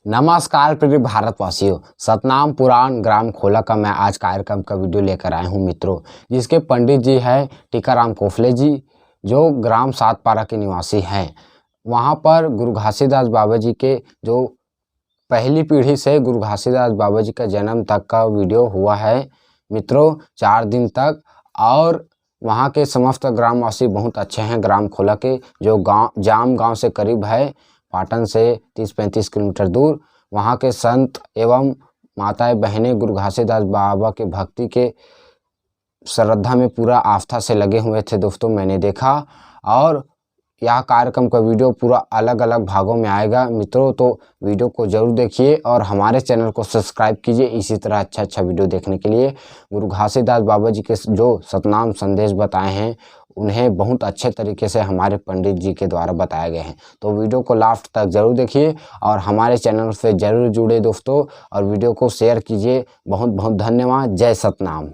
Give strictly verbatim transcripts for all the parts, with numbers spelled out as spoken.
नमस्कार प्रिय भारतवासियों, सतनाम पुराण ग्राम खोला का मैं आज कार्यक्रम का वीडियो लेकर आया हूँ मित्रों, जिसके पंडित जी है टीकाराम कोफले जी, जो ग्राम सातपारा के निवासी हैं। वहाँ पर गुरु घासीदास बाबा जी के जो पहली पीढ़ी से गुरु घासीदास बाबा जी का जन्म तक का वीडियो हुआ है मित्रों, चार दिन तक। और वहाँ के समस्त ग्रामवासी बहुत अच्छे हैं। ग्राम खोला के जो गांव, जाम गांव से करीब है, पाटन से तीस पैंतीस किलोमीटर दूर, वहाँ के संत एवं माताएं बहनें गुरु घासीदास बाबा के भक्ति के श्रद्धा में पूरा आस्था से लगे हुए थे दोस्तों, मैंने देखा। और यह कार्यक्रम का वीडियो पूरा अलग-अलग भागों में आएगा मित्रों, तो वीडियो को जरूर देखिए और हमारे चैनल को सब्सक्राइब कीजिए इसी तरह अच्छा-अच्छा वीडियो देखने के लिए। गुरु घासीदास बाबा जी के जो सतनाम संदेश बताए हैं, उन्हें बहुत अच्छे तरीके से हमारे पंडित जी के द्वारा बताए गए हैं, तो वीडियो को लास्ट तक जरूर देखिए और हमारे चैनल से जरूर जुड़े दोस्तों, और वीडियो को शेयर कीजिए। बहुत बहुत धन्यवाद। जय सतनाम।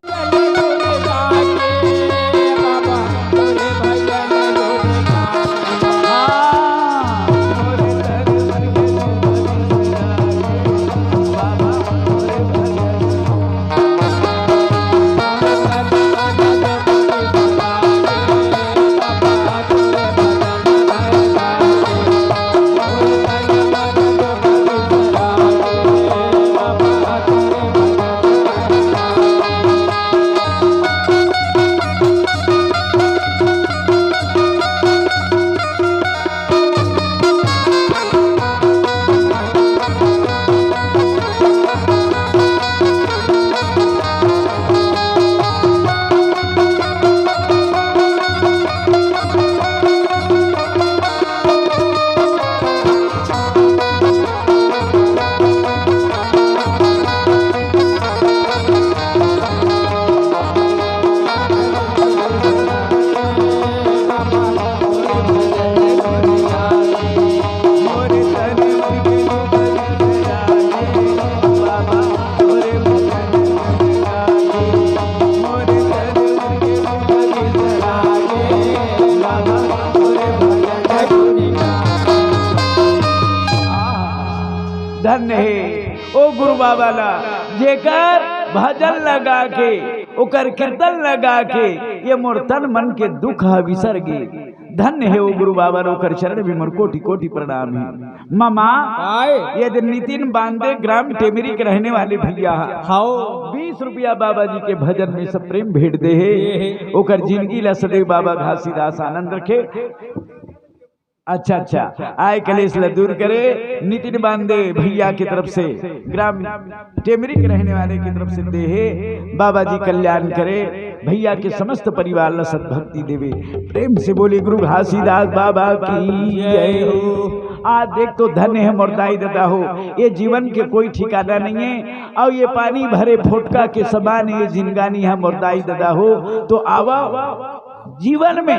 धन्य हे ओ गुरु बाबा ला, जेकर भजन लगा के, ओकर कीर्तन लगा के, ये मोर तन मन के दुख ह बिसर गे। धन्य हे ओ गुरु बाबा ला, ओकर चरण में मोर कोटि कोटि प्रणाम हे। मामा, काय? ये दे नितिन बांदे, ग्राम टेमरी के रहने वाले भैया ह। हाओ। बीस रुपया बाबा जी के भजन में सब प्रेम भेंट दे हे। ये हे। ओकर जिंदगी ला सदैव बाबा घासीदास आनंद रखे। अच्छा, अच्छा, आय कलेश ला दूर करे। नितिन बांदे भैया की तरफ से, ग्राम टेमरी के रहने वाले की तरफ से दे हे। बाबा जी कल्याण करे, भैया के समस्त परिवार ला सद्भक्ति देवे। प्रेम से बोले गुरु घासीदास बाबा की जय हो। आज देख तो धन्य हे मोर दाई ददा हो, ये जीवन के कोई ठिकाना नहीं हे, और ये पानी भरे फोटका के समान ये जिंदगानी हे मोर दाई ददा हो। तो आवा जीवन में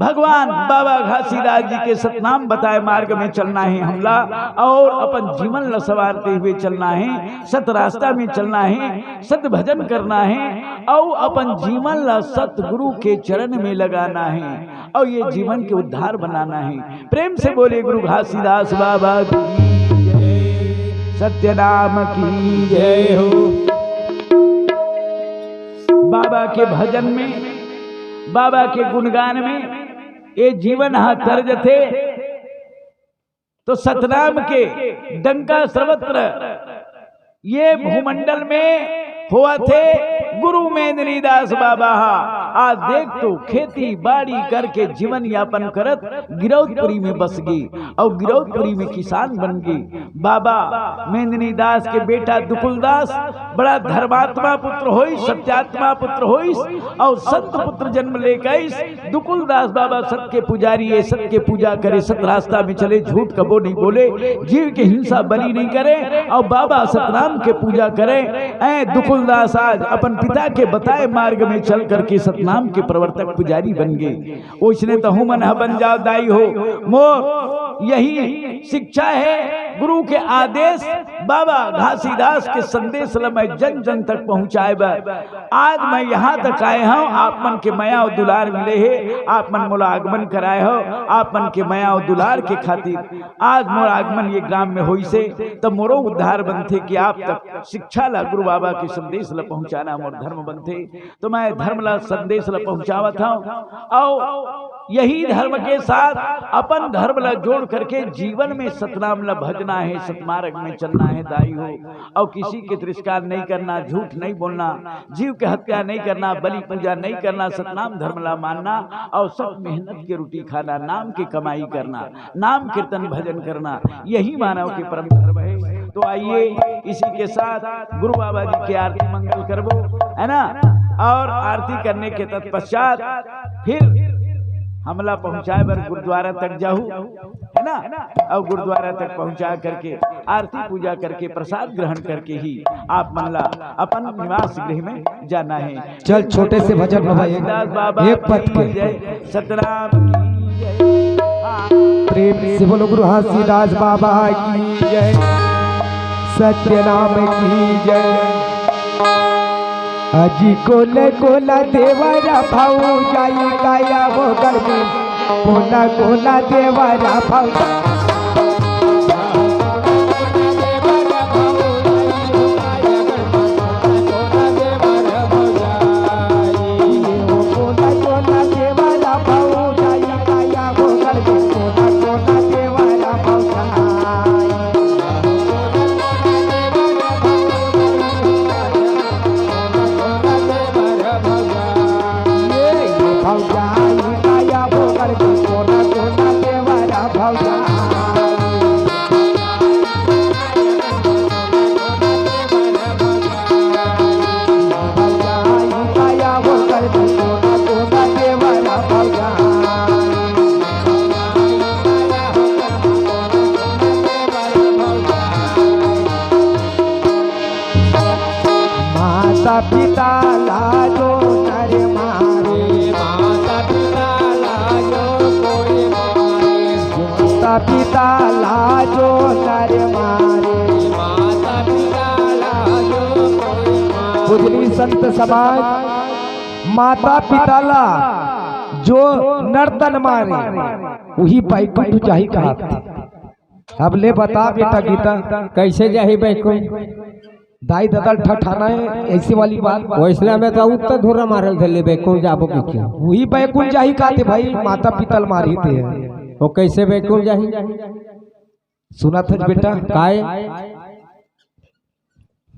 भगवान बाबा घासीदास जी के सतनाम बताए मार्ग में चलना हे हमला, और अपन जीवन ला संवारते हुए चलना हे, सत रास्ता में चलना हे, सत भजन करना हे, और अपन जीवन ला सतगुरु के चरण में लगाना हे, और ये जीवन के उद्धार बनाना हे। प्रेम से बोले गुरु घासीदास बाबा की जय, सत्यनाम की जय हो। बाबा के भजन में, बाबा के गुणगान में ये जीवन ह तर जथे, तो सतनाम के डंका सर्वत्र ये भूमंडल में होवत हे। गुरु मेदिनीदास बाबा ह आज देख तो खेती बाड़ी करके जीवन यापन करत गिरौदपुरी में बस गे, और गिरौदपुरी में किसान बन गे। बाबा मेदिनीदास के बेटा दुकुलदास बड़ा धर्मात्मा पुत्र होइस, सत्यात्मा पुत्र होइस, और संत पुत्र जन्म लेके आइस। दुकुलदास बाबा सत के पुजारी हे, सत के पूजा करे, सत रास्ता में चले, झूठ कबो नहीं बोले, जीव के हिंसा बलि नहीं करे, और बाबा सतनाम के पूजा करे। ऐ दुकुलदास आज अपन पिता के बताए मार्ग में चल करके सतनाम के प्रवर्तक पुजारी बन गे। ओइसने तहु मन ह बन जाव दाई हो। मोर यही शिक्षा हे, गुरु के आदेश, बाबा घासीदास के संदेश ल मैं जन जन तक पहुँचाए बर आज मैं यहाँ तक आए हँव। आप मन के मया अउ दुलार मिले हे, आप मन मोला आगमन कराए हव, आप मन के मया अउ दुलार के खातिर आज मोर आगमन ये ग्राम में होइसे, त मोरो उद्धार बनथे कि आप तक शिक्षा ला, गुरु बाबा के संदेश ला पहुँचाना मोर धर्म बनथे। तो मैं धर्म ला, संदेश ला पहुँचावत हँव। अउ यही धर्म के साथ अपन धर्म ला जोड़ करके जीवन में सतनाम ला भजना हे, सतमार्ग में चलना हे दाई हो। अउ किसी के तिरस्कार नहीं करना, झूठ नहीं बोलना, जीव के हत्या नहीं करना, बलि पूजा नहीं करना, सतनाम धर्म ला मानना अउ सब मेहनत के रोटी खाना, नाम के कमाई करना, नाम कीर्तन भजन करना, यही मानव के परम धर्म हे। तो आइए, इसी के साथ गुरु बाबा जी के आरती मंगल करबो, है ना? अउ आरती करने के तत्पश्चात फिर हमला पहुँचाए बर गुरुद्वारा तक जाहू, है ना? अउ गुरुद्वारा तक पहुँचा करके आरती पूजा करके प्रसाद ग्रहण करके ही आप मन ला अपन निवास गृह में जाना हे। चल, छोटे से भजन बाबा, एक, घासीदास बाबा एक पद की के। जय, सतनाम की जय। प्रेम से बोलो गुरु घासीदास बाबा की जय, सत्यनाम की जय। अजी कोन कोन देवर भौजाई काया हो गर्मी, कोन कोन देवर भौजाई। माता पिता ला जो नर मारे, माता पिता ला जो कोई मारे, माता पिता ला जो नर मारे, माता पिता ला जो कोई मारे। पूजनीय संत समाज, माता पिता ला जो नर तन मारे, उही बैकुंठ जाही कहाथे। अब ले बता बेटा गीता, कैसे जाही बैकुंठ? दाई ददा ल ठठाना हे, ऐसे वाली बात। वैसना में तो उत्तर धुर्रा मारल धर ले, बैकुंठ जाबो कि क्या? उही बैकुंठ जाही कहाथे भाई, माता पिता ल मारही ते। वो कैसे बैकुंठ जाही? सुनत हस बेटा? काय?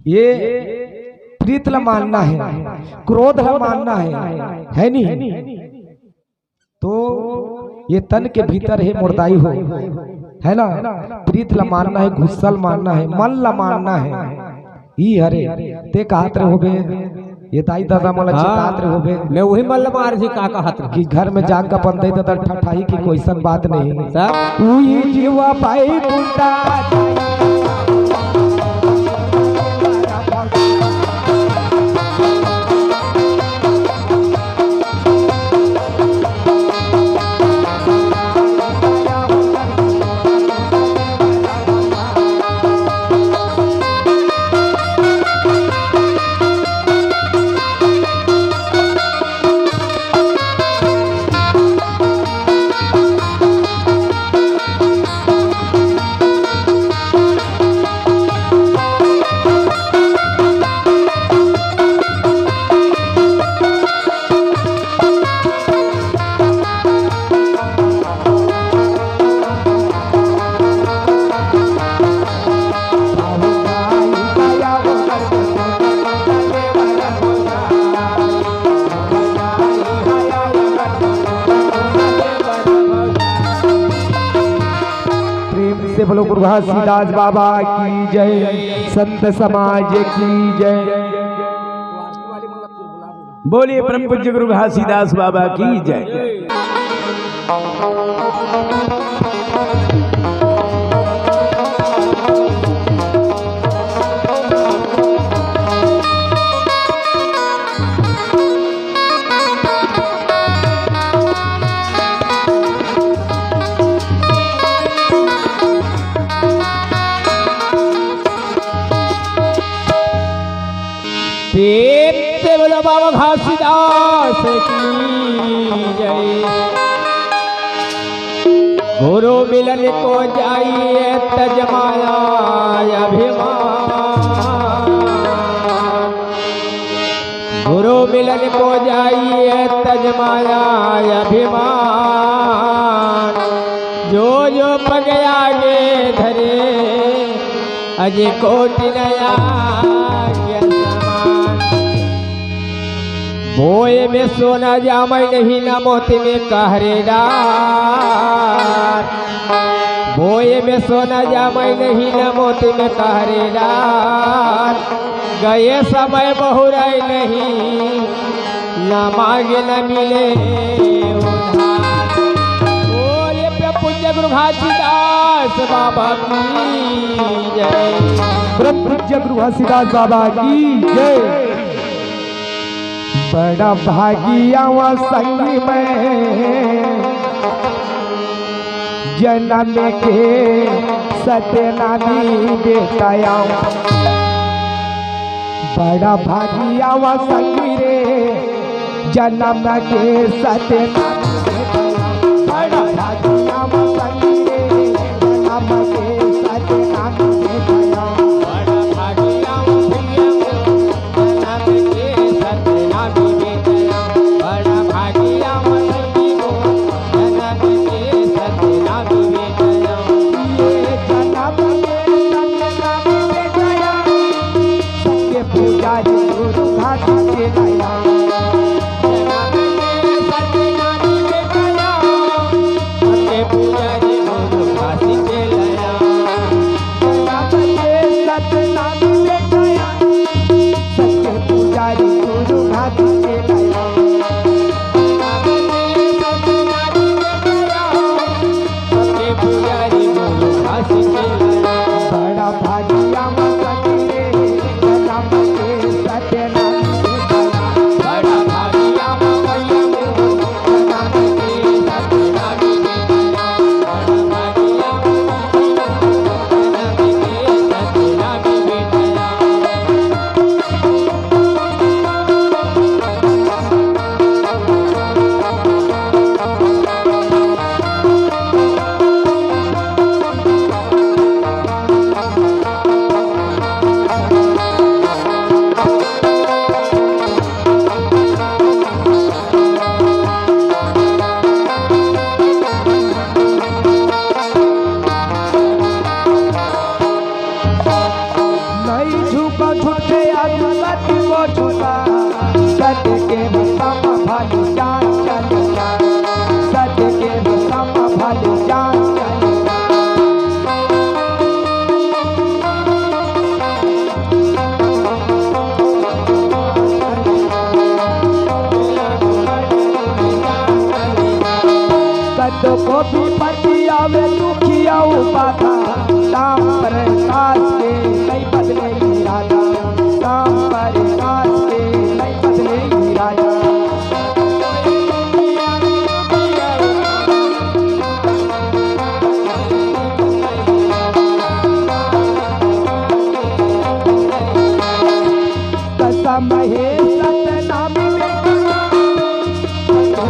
ये प्रीत ला मानना हे, क्रोध ला मानना हे, है नहीं? तो ये तन के भीतर हे मोर दाई हो, है ना? प्रीत ला मानना हे, गुस्सा ला मानना हे, मन ला मानना हे। ई हरे, ते कहत रहे होबे, ये दाई ददा मोला हाँ, चेतात रहे होबे। मैं वही मन ला मार जी का कहत रहे। कि घर में जाके अपन दाई ददा ठठाही कि कोइसन बात नहीं। तब? उही जीवा पाई कुंता। प्रेम से बोलो गुरु घासीदास बाबा की जय, संत समाज की जय। बोलिए परम पूज्य गुरु घासीदास बाबा की जय। बाबा घासीदास की जय। गुरु मिलन को जाइए तज माया अभिमान। गुरु मिलन को जाइए तज माया अभिमान। जो जो पग आगे धरे अजय कोटि नया ज्ञान समान। बोए में सोना जामय नहीं ना मोती में कहरे डार। बोए में सोना जामय नहीं ना मोती में कहरे डार। गए समय बहुराय नहीं ना मांगे न मिले उधार। बोले प्रिय पूज्य गुरु घासीदास बाबा की जय। परम पूज्य गुरु घासीदास बाबा की जय। बड़ा भागिया वा संगी मैं जनम के सतनामी बेटाया। बड़ा भागिया वा संगी रे जनम के सतनामी बेटाया। बड़ा भागिया वा संगी रे जनम के सतनामी बेटाया। बड़ा भागिया वा भैया जनम के सतनामी बेटाया। बड़ा भागिया वा संगी रे जनम के सतनामी बेटाया। ये जनम के सतनामी बेटाया। सबके पुजारी गुरु घासीदास के लाया। सबके पुजारी गुरु घासीदास के लाया। सबके पुजारी गुरु घासीदास के लाया। सबके पुजारी गुरु घासीदास के लाया। बड़ा भागिया वा संगी रे जनम के सतनामी बेटाया। बड़ा भागिया वा भैया जनम के सतनामी बेटाया। बड़ा भागिया वा भैया जनम के सतनामी बेटाया। नहीं झुका झुके आज सत को झुका, सत के भूसा में भाली जान चलेगा, सत के भूसा में भाली जान चलेगा। कतो को विपत्ति आवे दुखिया उपाधा, राम प्रकाश के नहीं बदले इरादा, राम प्रकाश के नहीं बदले इरादा। कसम हे सतनाम में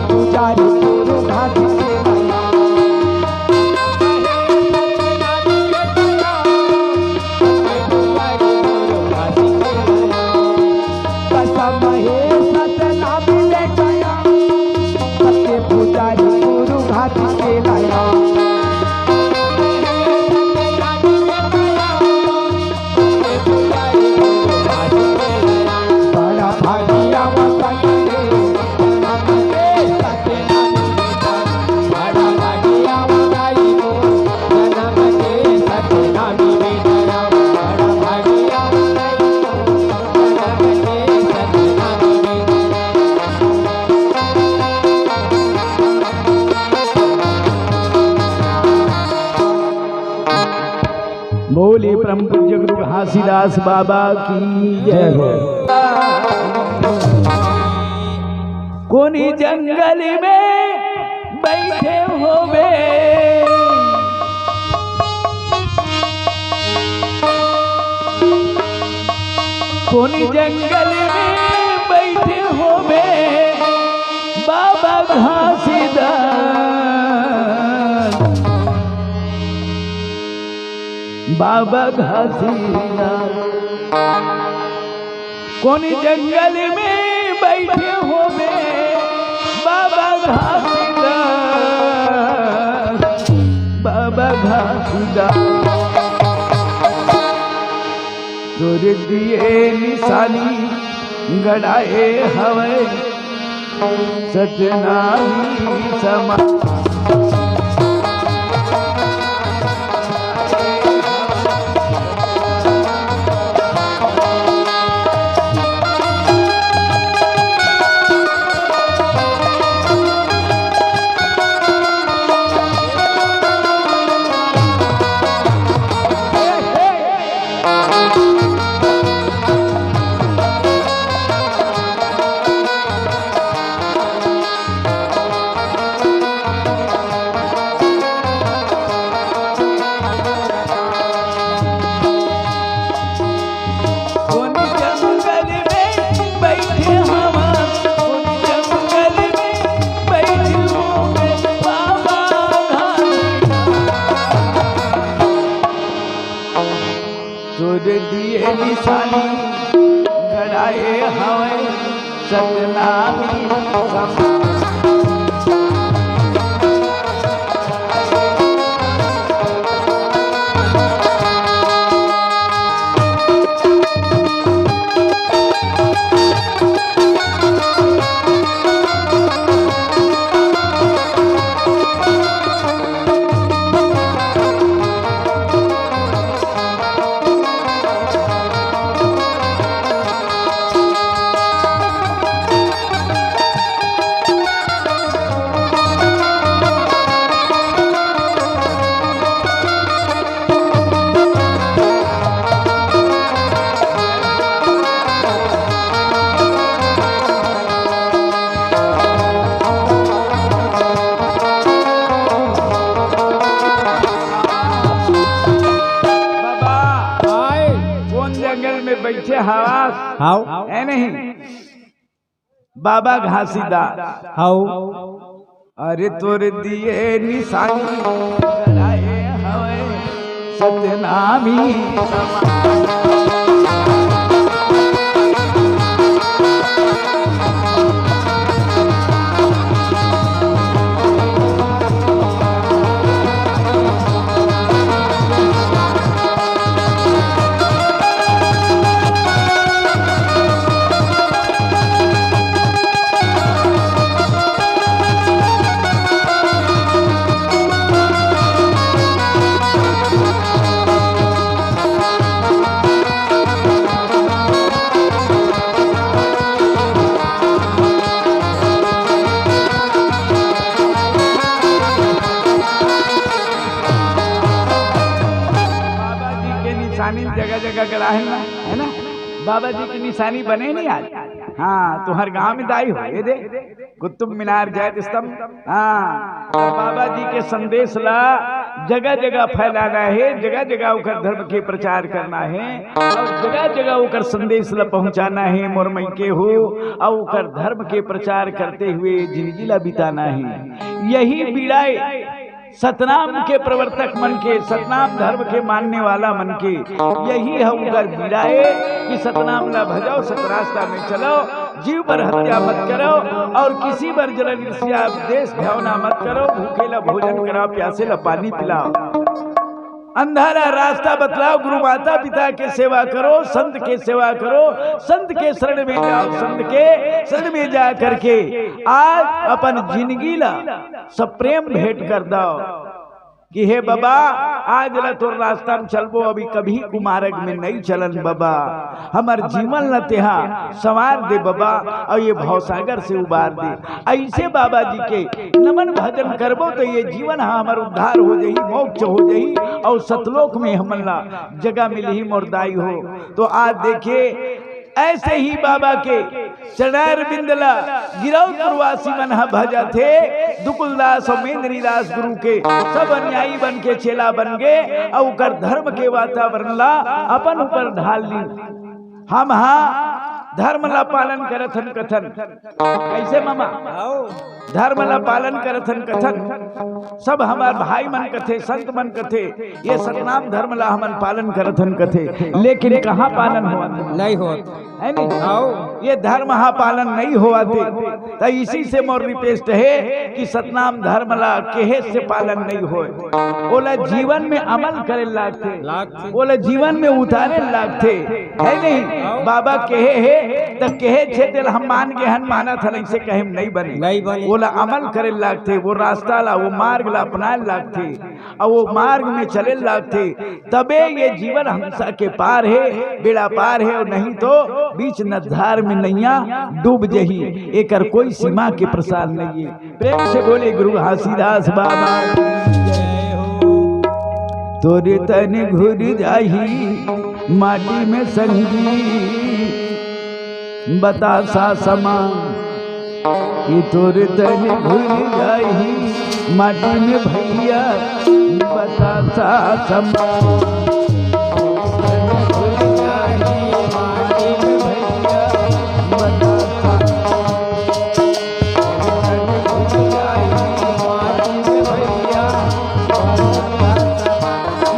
पुजारी गुरु घासीदास के लाया। कसम हे सतनाम में सबके पुजारी गुरु घासीदास के लाया। बड़ा भागिया वा संगी रे, जनम के सतनामी बेटाया। बड़ा भागिया वा दाई रे, जनम के सतनामी बेटाया। बड़ा भागिया वा दाई रे, जनम के सतनामी बेटाया। बोले परम पूज्य गुरु घासीदास बाबा की जय हो। कोनी जंगल में बैठे होवे, कोनी जंगल में बैठे घासीदास, बाबा घासीदास, कोन जंगल में बैठे होबे बाबा घासीदास, बाबा घासीदास। तोर दिए निशानी गड़ाए हवय सतनामी समाज। तोर दिए निशानी गड़ाए हवय सतनामी समाज। बाबा, आय। कोन जंगल में बैठे हवास? हाव। है नहीं? बाबा घासीदास। हाव। अरे तोर दिए निशानी गड़ाए हवय सतनामी समाज। बाबा जी के निशानी जगह जगह गड़ा है ना, है ना? बाबा जी की निशानी बने नहीं आज। हाँ, तुहर गांव में दाई हो, ये दे, कुतुब मीनार, जैत स्तंभ। हाँ, तो बाबा जी के संदेश ला जगह जगह फैलाना है, जगह जगह ओकर धर्म के प्रचार करना है, और जगह जगह ओकर संदेश ला पहुंचाना है, मोर मइके हो, और ओकर धर्म के प्रचार करते हुए जिंदगी ला बिताना है। यही बीड़ा ए सतनाम के प्रवर्तक मन के, सतनाम धर्म के मानने वाला मन के, यही है उनकर बीड़ा ए कि सतनाम ला भजो, सत रास्ता में चलो, जीव बर हत्या मत करो, और किसी बर जलन ईर्ष्या द्वेष भावना मत करो, भूखे ला भोजन कराओ, प्यासे ला पानी पिलाओ, अंधा ला रास्ता बतलाओ, गुरु माता पिता के सेवा करो, संत के सेवा करो, संत के शरण में जाओ, संत के शरण में जा करके आज अपन जिंदगी ला सप्रेम भेंट कर दव कि हे बाबा, आज ला तोर रास्ता में चलबो, अभी कभी कुमारग में नहीं चलन बाबा, हमर जीवन ला तेहा संवार दे बाबा, और ये भवसागर से उबार दे। ऐसे बाबा जी के नमन भजन करबो तो ये जीवन हा हमर उद्धार हो जाही, मोक्ष हो जाही, और सतलोक में हमन ला जगह मिलही मोर दाई हो। तो आज देखिए, ऐसे ही बाबा के चरणारविंद ला गिरौदपुरवासी मन ह भजत हे। दुकुलदास अउ मेंदरीदास गुरु के सब अनुयायी बन के चेला बन गे अउ ओकर धर्म के वातावरण ला अपन ऊपर ढाल ली। हम हा धर्म ला पालन करत हन कथन। कइसे ममा? धर्म ला पालन करत हन कथन। सब हमर भाई मन कथे, संत मन कथे, ये सतनाम धर्म ला हमन पालन करत हन कथे, लेकिन कहाँ पालन होवत हे? नहीं होत। है नहीं? ये धर्म हा पालन नहीं होवत हे। त इसी से मोर request हे कि सतनाम धर्म ला केहे से पालन नहीं होय, ओला जीवन में अमल करे लागथे। लागथे। ओला जीवन में उतारे लागथे, है नहीं? बाबा केहे हे, त केहे छे तेला हम मान गे हन, मानत हन, अइसे कहे म नहीं बने। नहीं बने। ओला अमल करे लागथे, वो रास्ता ला, वो मार्ग ला अपनाए लागथे, अउ वो मार्ग में चले लागथे, तबे ये जीवन हंसा के पार हे, बेड़ा पार हे, अउ नहीं तो बीच नद्धार में नैया डूब जही। एकर कोई सीमा के प्रसार नहीं हे। प्रेम से बोले गुरु घासीदास बाबा की जय हो। तोरे तन घुर जाही माटी में संगी, बतासा समा, कि तोरे तन घुर जाही माटी में भैया, बतासा समा।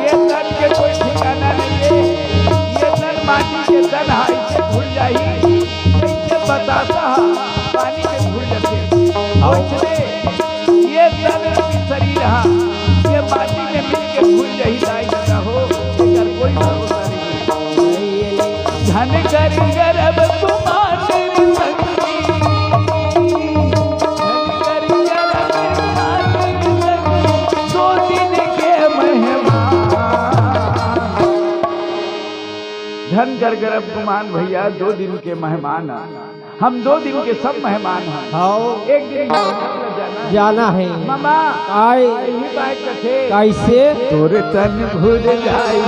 ये तन के कोई ठिकाना नहीं हे। ये तन माटी के तन हे, अइसे घुल जाही, जइसे बतासा ह पानी में घुल जाथे। अउ अइसने ये तन रूपी शरीर ह, ये माटी में मिल के घुल जाही, दाई ददा हो, एकर कोई भरोसा नहीं हे। धन कर गरब कुमार संगी, धन कर गरब कुमार संगी, दो दिन के मेहमान। धन कर गरब कुमार भैया, दो दिन के मेहमान। हम दो दिन के सब मेहमान हन। हाँ। एक दिन जाना हे। ममा, आय। यही बात कथे। कइसे? तोर तन घुर जाही।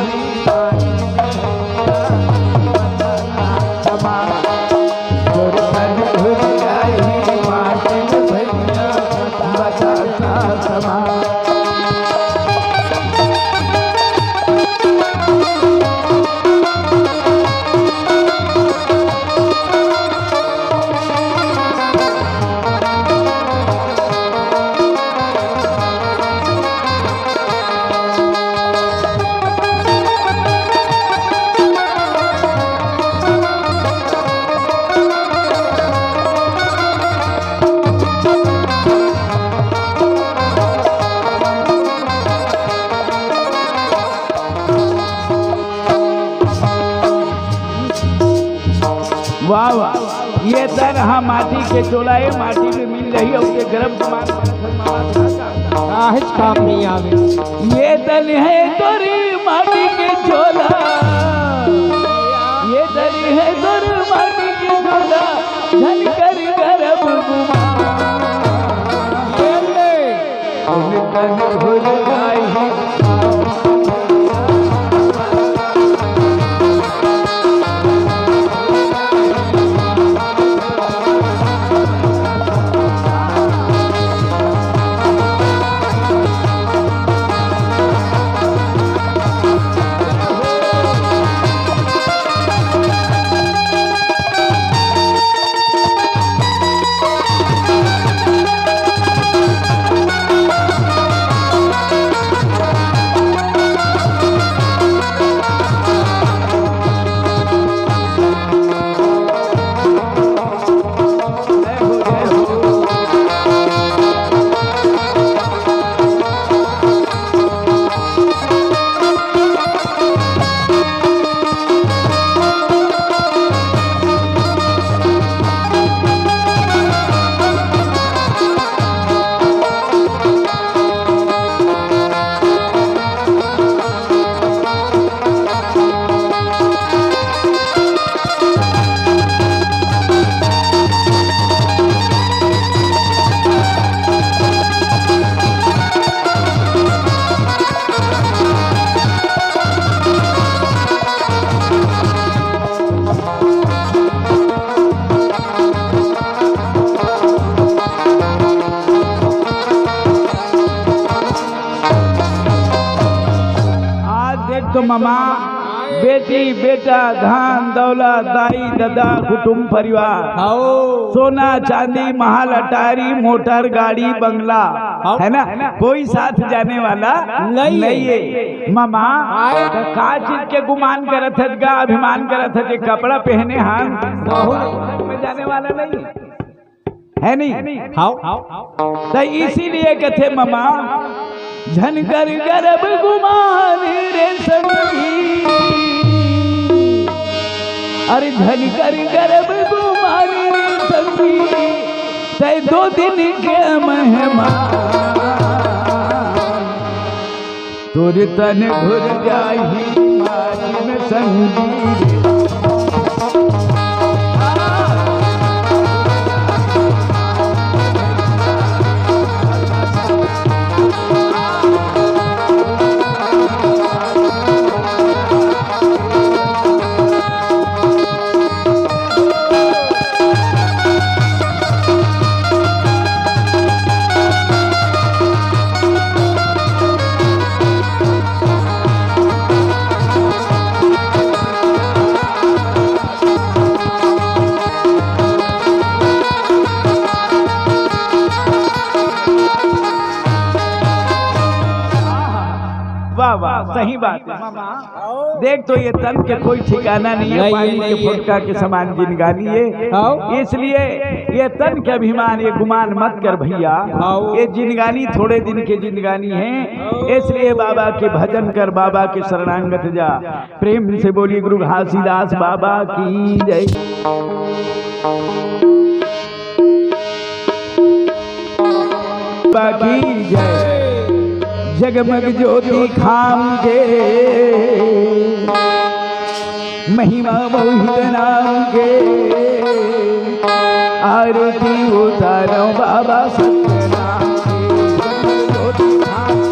तोर तन घुर जाही, माटी में भैया, बतासा समा। वाह, वाह। ये तन ह माटी के चोला, ये माटी में मिल जाही, अउ ये गरब कुमार काहेच काम नहीं आवे। ये तन हे तोर माटी के चोला, ये तन हे तोर माटी के चोला, झन कर गरब कुमार। ये ले। आज देख तो ममा, बेटी, बेटा, धन, दौलत, दाई, ददा, कुटुंब, परिवार, हव। सोना, चांदी, महल, अटारी, मोटर, गाड़ी, बंगला, हव। है ना? कोई साथ जाने वाला नहीं नहीं है। है। मामा, आय। त का चीज के गुमान करत हस गा, अभिमान करत हस, जे कपड़ा पहने हन, बहुत में जाने वाला नहीं है। है नहीं? हव। त इसीलिए कथे ममा, झन कर करब गुमान रे संगी। अरे झन कर करब गुमान रे संगी, तै दो दिन के मेहमान। तोर तन घुर जाही मारिन संगी। वाह, वाह, सही बात है। देख तो ये तन के कोई ठिकाना नहीं है, नहीं, पानी नहीं के है। फुटका के समान जिनगानी है। हाँ। इसलिए ये तन के अभिमान, ये गुमान मत कर भैया। हाँ। ये जिनगानी थोड़े दिन के जिनगानी है, इसलिए बाबा के भजन कर, बाबा के शरणागत जा। प्रेम से बोलिए गुरु घासीदास बाबा की जय। बाबा की जय। जगमग ज्योति खाम के, महिमा मोहित नाम के, आरती उतारो बाबा सतनाम के। जगमग ज्योति खाम के,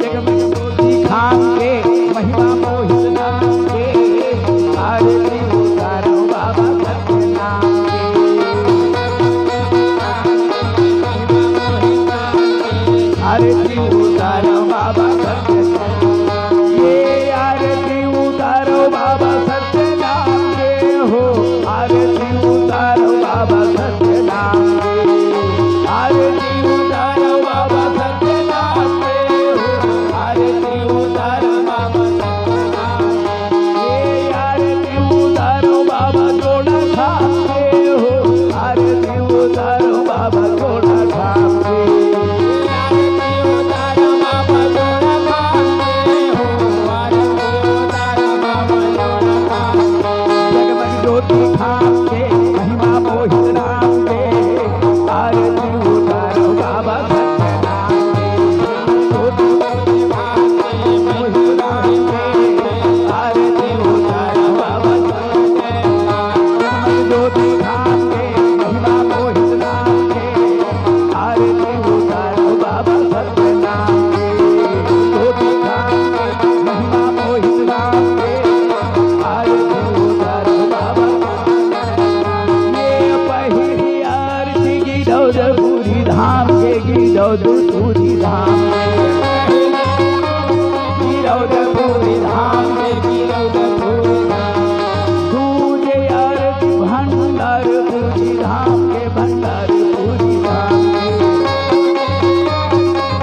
जगमग ज्योति खाम के, महिमा मोहित नाम के, आरती उतारो बाबा सतनाम के। आरती उतारो बाबा सतनाम के, आरती उतारो बाबा सतनाम के हो, आरती उतारो बाबा सतनाम के, आरती उतारो बाबा सतनाम के हो, आरती उतारो बाबा सतनाम के, आरती उतारो बाबा जोड़ा खाम के हो, आरती उतारो बाबा जोड़ा खाम के। जगमग ज्योति खाम के, महिमा मोहित नाम के, आरती उतारो बाबा सतनाम के। ज्योति खाम के, मोहित नाम के, आरती उतारो बाबा सतनाम के। ज्योति खाम के, महिमा मोहित नाम के, आरती उतारो बाबा सतनाम के। ज्योति खाम के, महिमा मोहित नाम के, आरती उतारो बाबा सतनाम के। ये पहिली आरती गिरौदपुरी धाम के, गिरौदपुरी धाम के। गिरौदपुरी धाम के, गिरौदपुरी धाम। दूजे आरती भंडारपुरी धाम के, भंडारपुरी धाम के।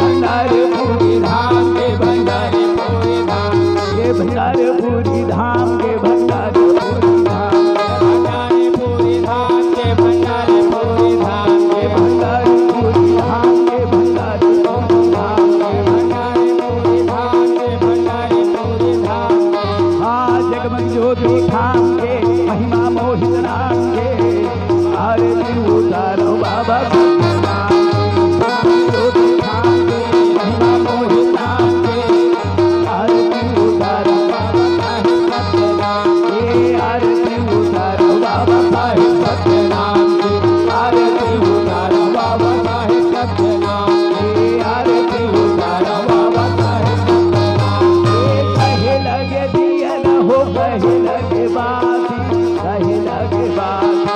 भंडारपुरी धाम के, भंडारपुरी धाम के। भंडारपुरी धाम के, भंडारपुरी धाम के। भंडारपुरी धाम के, भंडारपुरी धाम के। भंडारपुरी धाम के, भंडारपुरी धाम के। भंडारपुरी धाम के, भंडारपुरी धाम के। हाँ, जगमग ज्योति धाम के, महिमा मोहित नाम के। आरती उतारो बाबा सतनाम के। ज्योति धाम के, महिमा मोहित नाम के। आरती उतारो बाबा साहेब सतनाम के। आरती उतारो बाबा साहेब सतनाम के। आरती उतारो बाबा साहेब सतनाम के। आरती उतारो बाबा साहेब सतनाम के। कहे लगे दिया न हो, कहे लगे बाती, कहे लगे बाती।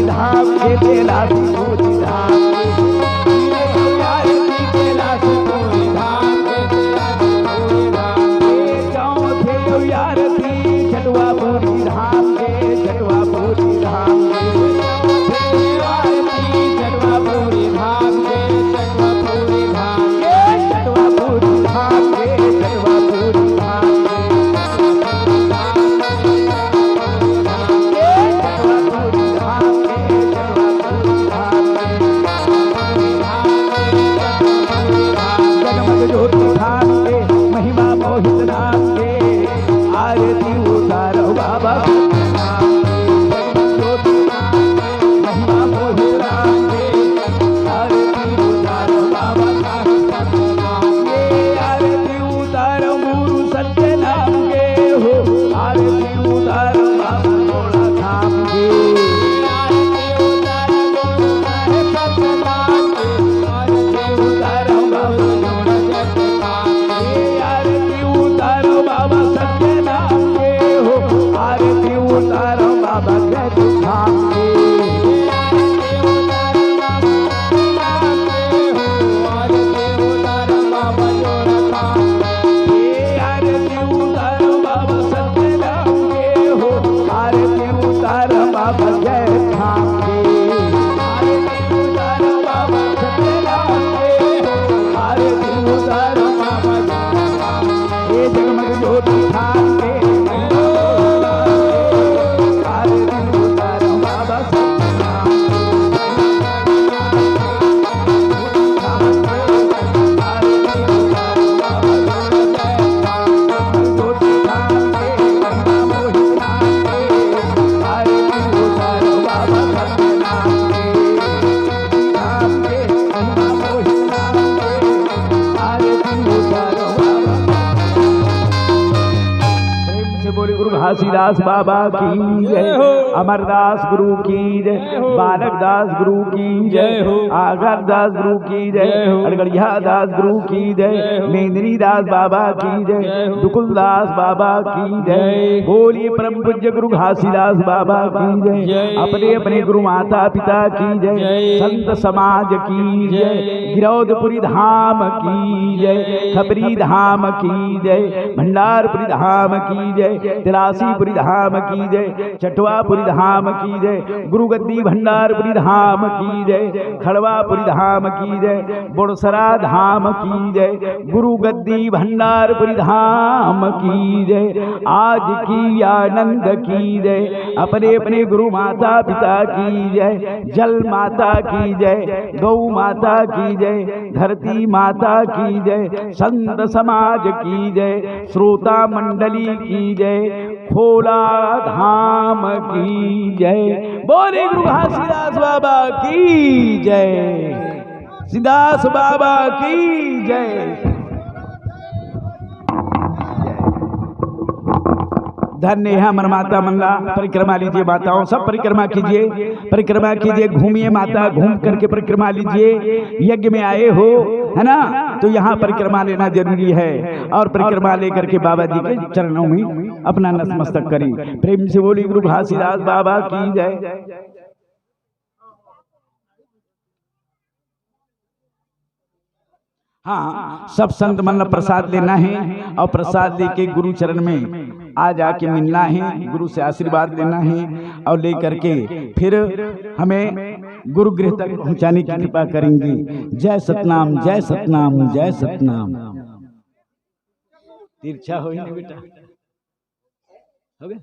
धाम के तेला सिकोरी धाम के। आरती तेला सिकोरी धाम के, तेला सिकोरी धाम के। चौथे आरती छठवापुरी धाम के, छठवापुरी धाम के। आरती छठवापुरी धाम के, छठवापुरी धाम के, छठवापुरी धाम के, छठवापुरी धाम के। जगमग ज्योति धाम के, महिमा मोहित नाम के, आरती उतारो बाबा। जगमग ज्योति धाम के, महिमा मोहित नाम के, आरती उतारो बाबा। ये आरती उतारो गुरु सत्य नाम के हो, आरती उतारो बाबा भोला धाम के। आरती उतारो गुरु साहेब सत्य नाम के, आरती उतारो बाबा भोला धाम के। आरती उतारो बाबा सत्य नाम के हो, आरती उतारो बाबा जय धाम के। आरती उतारो बाबा सत्यनाम के हो, आरती उतारो बाबा जय धाम के। आरती उतारो बाबा सत्यनाम के हो, आरती उतारो बाबा जय धाम के। जगमग ज्योति धाम के, आरती उतारो बाबा सत्यनाम के। प्रेम से बोले गुरु घासीदास बाबा की जय, अमरदास गुरु की जय, बालक दास गुरु की जय, जय हो। आगर दास गुरु की जय, जय हो। अड़गड़िया दास गुरु की जय, जय हो। मेंदरी दास बाबा की जय, जय हो। दुकुल दास बाबा की जय। जय। बोलिए परम पूज्य गुरु घासीदास बाबा की जय। जय। अपने अपने गुरु माता पिता की जय। जय। संत समाज की जय। जय। गिरौदपुरी धाम की जय। जय। खपरी धाम की जय। भंडारपुरी धाम की जय। तिरासीपुरी धाम की जय। चटवापुरी धाम की जय, गुरु गद्दी भंडारपुरी धाम की जय, खड़वापुरी धाम की जय, बोड़सरा धाम की जय, गुरु गद्दी भंडारपुरी धाम की जय, आज की आनंद की जय, अपने अपने गुरु माता पिता की जय, जल माता की जय, गौ माता की जय, धरती माता की जय, संत समाज की जय, श्रोता मंडली की जय, खोला धाम की जय। बोले गुरु घासीदास बाबा की जय, सीदास बाबा की जय। धन्य है हमर माता मन ला। परिक्रमा लीजिए माताओं, सब परिक्रमा कीजिए, परिक्रमा कीजिए, घूमिए माता, घूम करके परिक्रमा लीजिए। यज्ञ में आए हो, है ना, तो यहाँ परिक्रमा लेना जरूरी है और परिक्रमा लेकर के बाबा जी के चरणों में अपना नतमस्तक करें। प्रेम से बोलिए गुरु घासीदास बाबा की जय। हाँ, सब संत मन ला प्रसाद लेना है और प्रसाद लेके गुरु चरण में आ जाके मिलना है, गुरु से आशीर्वाद लेना है और लेकर के फिर हमें गुरु गृह तक पहुंचाने की कृपा करेंगे। जय सतनाम, जय सतनाम, जय सतनाम। तिरछा हो ही नहीं बेटा। हो गया?